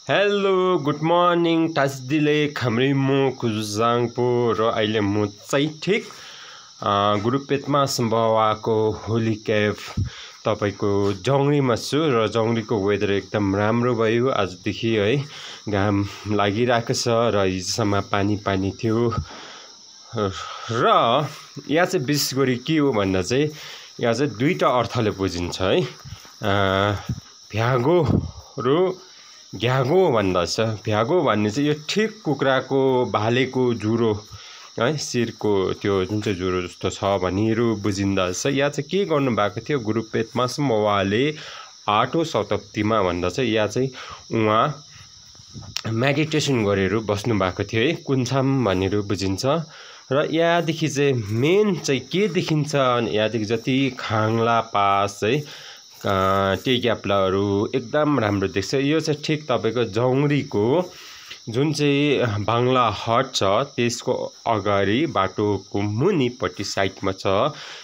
Hello good morning टास्दिले खामरिमो कुजुजाङपो र अहिले म चाहिँ ठिक गुरुपेटमा सम्भवाको होली केभ तपाईको जङ्गरीमा छु र जङ्गरीको वेदर एकदम राम्रो भयो आजदेखि है। घाम लागिरहेको छ र हिजोसम्म पानी थियो र यहाँ चाहिँ विशेष गरी के हो भन्दा चाहिँ यहाँ चाहिँ दुईटा अर्थले बुझिन्छ है। भ्यागो र घ्यागो भन्दछ। भ्यागो भन्ने चाहिँ यो ठिक कुखुराको भालेको जुरो है, शिरको त्यो जुन चाहिँ जुरो जस्तो छ भनिहरू बुझिन्दछ। यहाँ चाहिँ के गर्नुभएको थियो गुरुपेटमा उहाँले 8औं शताब्दीमा भन्दा चाहिँ यहाँ चाहिँ उहाँ मेडिटेसन गरेर बस्नु भएको थियो है, कुन्छाम भनेर बुझिन्छ। र यहाँदेखि चाहिँ मेन चाहिँ के देखिन्छ, यहाँदेखि जति खाङला पास है टेग्याप्लाहरू एकदम राम्रो देख्छ। यो चाहिँ ठिक तपाईको जङ्गरीको जुन चाहिँ बाङ्ला हट छ त्यसको अगाडि बाटोको मुनिपट्टि साइडमा छ।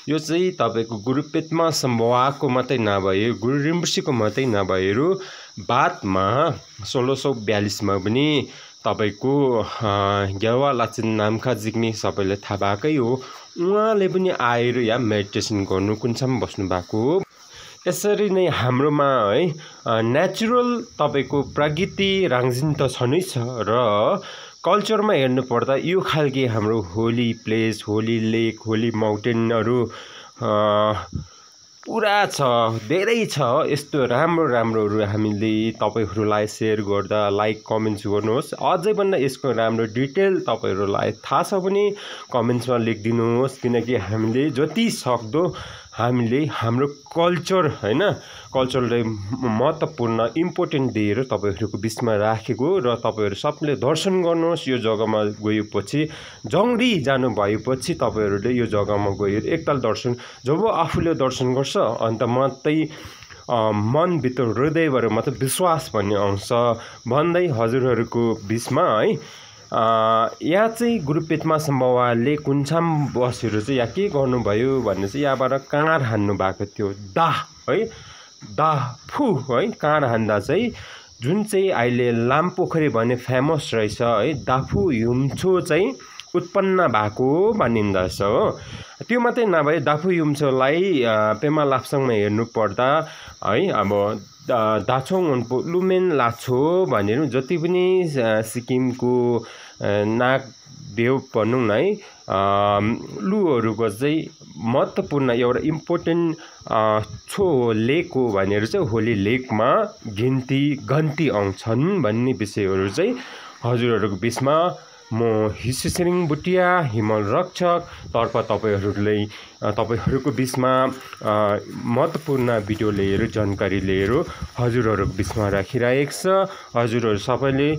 यो चाहिँ तपाईको गुरुपेटमा सम्भवाको मात्रै नभए गुरु रिम्पोछेको मात्रै नभएर बादमा 1642 मा पनि तपाईको ग्यावा लाचेन नामखा जिग्मी सबैले थाहा भएकै हो, उहाँले पनि आएर यहाँ मेडिटेसन गर्नु कुन्छाम बस्नु भएको। यसरी नै हाम्रोमा है नेचुरल तपाईको प्रकृति राङजिन त छ नै छ र कल्चरमा हेर्नु पर्दा यो खालके हाम्रो होली प्लेस, होली लेक, होली माउन्टेनहरू पुरा छ, धेरै छ। यस्तो राम्रोहरू हामीले तपाईहरुलाई शेयर गर्दा लाइक कमेन्ट्स गर्नुहोस्। अझै भन्दा यसको राम्रो डिटेल तपाईहरुलाई थाहा छ भने कमेन्ट्समा लेखिदिनुहोस्, किनकि हामीले जति सक्दो हामीले हाम्रो कल्चर हैन, कल्चरलाई महत्त्वपूर्ण इम्पोर्टेन्ट दिएर तपाईहरुको बीचमा राखेको र तपाईहरु सबले दर्शन गर्नुहोस्। यो जग्गामा गएपछि जङ्गरी जानु भएपछि तपाईहरुले यो जग्गामा गएर एकताल दर्शन, जब आफूले दर्शन गर्छ अन्त मात्रै मनभित्र हृदयबाट मात्रै विश्वास भन्ने आउँछ भन्दै हजुरहरुको बीचमा है यहाँ चाहिँ गुरुपेटमा सम्भवाले कुन्छाम बसेर चाहिँ यहाँ के गर्नुभयो भन्ने चाहिँ यहाँबाट काँड हान्नु भएको थियो। दाफु है, काँड हान्दा चाहिँ जुन चाहिँ अहिले लामपोखरी भन्ने फेमस रहेछ है, दाफु युम्छो चाहिँ उत्पन्न भएको भनिन्दछ हो। त्यो मात्रै नभए दाफु युम्छोलाई पेमा लाप्साङमा हेर्नु पर्दा है, अब दाछोङ लुमेन लाछो भनेर जति पनि सिक्किमको नागदेव भनौँ न है, लुहरूको चाहिँ महत्त्वपूर्ण एउटा इम्पोर्टेन्ट छो लेक हो भनेर चाहिँ होली लेकमा गन्ती आउँछन् भन्ने विषयहरू चाहिँ हजुरहरूको बीचमा म हिस्सेसिरिङ बुटिया हिमल रक्षक तर्फ तपाईहरुको बीचमा महत्त्वपूर्ण भिडियो लिएर जानकारी लिएर हजुरहरूको बीचमा राखिरहेको छ। हजुरहरू सबैले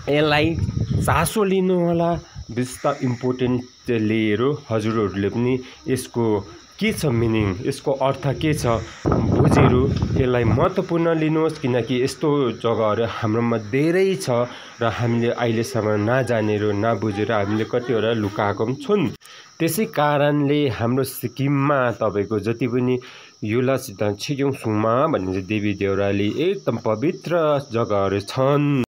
यसलाई चासो लिनु होला, विशेषतः इम्पोर्टेन्ट लिएर हजुरहरूले पनि यसको के छ मिनिङ, यसको अर्थ के छ बुझेर यसलाई महत्त्वपूर्ण लिनुहोस्, किनकि यस्तो जग्गाहरू हाम्रोमा धेरै छ र हामीले अहिलेसम्म नजानेर नबुझेर हामीले कतिवटा लुकाएको पनि छन्। त्यसै कारणले हाम्रो सिक्किममा तपाईको जति पनि युला सिद्धान्त छिक्योङ सुमा भन्ने देवी देउराली एकदम पवित्र जग्गाहरू छन्।